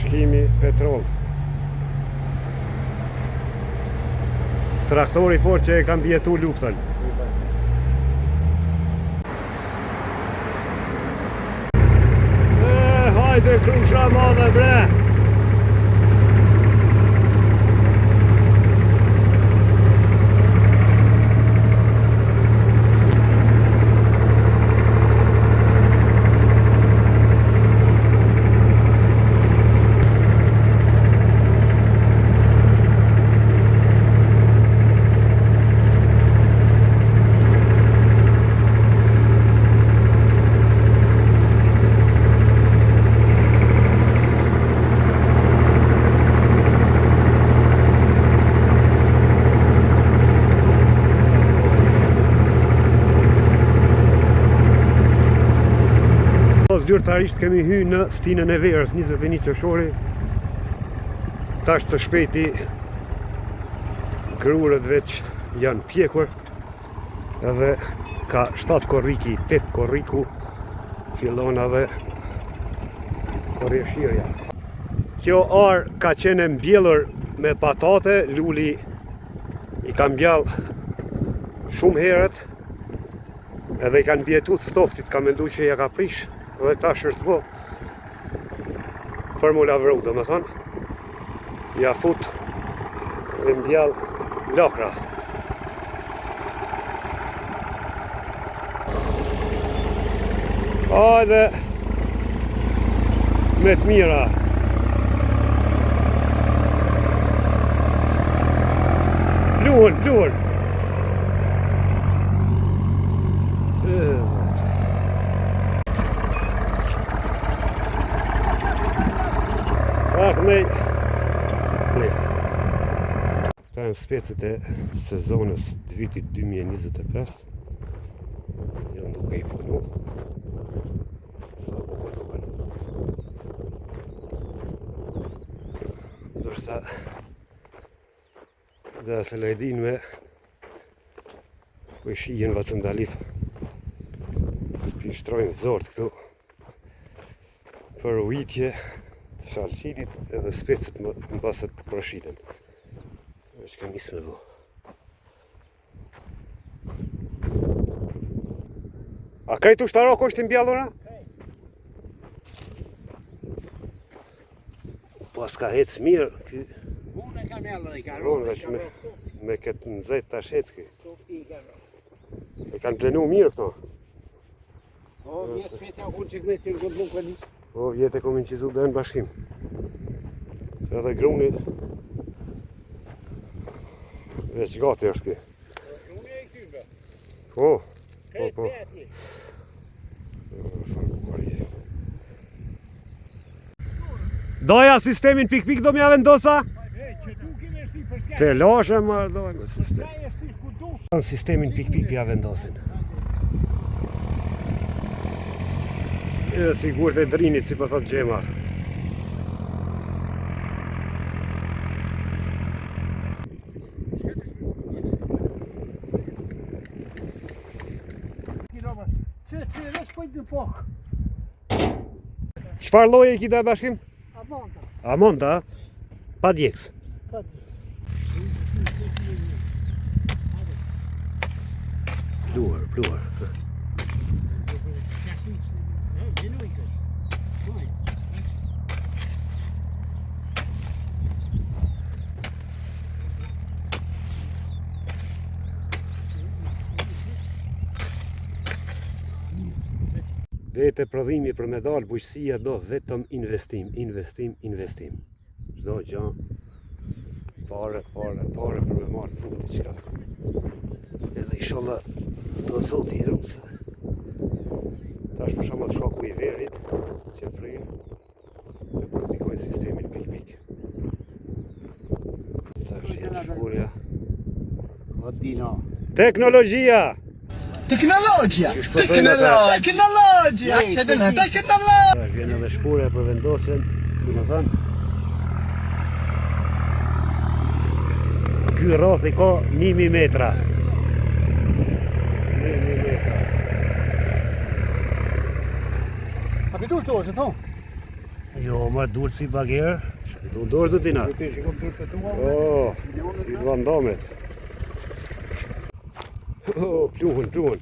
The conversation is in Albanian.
Bashkimi Petrol. Traktori fort që e ka mbijetu luftën. E, hajde krusha madhe bre! Zyrtarisht kemi hy në stinën e verës, 21 qershori. Tash së shpejti grurët veç janë pjekur edhe ka 7 korriki, 8 korriku fillon edhe korrje-shirja. Kjo arë ka qenë e mbjellur me patate, Luli i ka mbjell shumë herët edhe i kanë mbijetu të ftoftit, ka mendu që ja ka prish dhe tash është bo për mu lavru, domethonë ja fut dhe mbjell lakra. Hajde me të mira. Pluhën, pluhën. Pak me Këta janë specit e sezonës të vitit 2025. Janë duke i punu. Sa bukur duken. Ndërsa dhe Selajdinve po i shihen vacëndalif po i shtrojnë zort këtu për ujitje të shalqinit edhe specit më mbase të prashiten veç ka nisë me bo A krejt ushtarok është i mbjellur a? Po s'ka hec mirë ky. Unë e kam jellë i ka rrë. Veç me, me këtë nxehtë tash hec ky. E kanë plenu mirë këto. Po, vjet speca u që këne si në këtë mund këni. Po, vjet e kom inqizu dhe në bashkim. Edhe gruni. Veç gati është ky. Gruni e i këtyve. Po, po, po. Doja sistemin pik pik do m'ja vendosa? Të lashe më dojë me sistem. Sistemin pik pik ja vendosin. E sigurt e drinit, si po thot Xhema. Që, që, veç po i të pok. Çfarë lloje i ki da bashkim? Amonta. Amonta, pa djeks. Pa djeks. Pluhër, pluhër. Vete prodhimi për me dalë bujqësia do vetëm investim, investim, investim. Çdo gjë pare, pare, pare për me marrë fund diçka. Edhe inshallah do zoti i rrusë. Tash për shembull shoku i verit që fryn e praktikojnë sistemin pik pik. Tash jenë shkurja. O dino. Teknologjia! Teknologjia! Teknologjia! Teknologjia! Teknologjia! Tash vjen edhe shkurja për vendosjen, domethënë. Ky rroth i ka 1000 metra. 1000 metra. A këtu është dorë, që thonë? Jo, më dur si bager. Du dorë zotina. Ti shikon durët e tua? Oh, si Van Damme. Oh, pluhun, pluhun.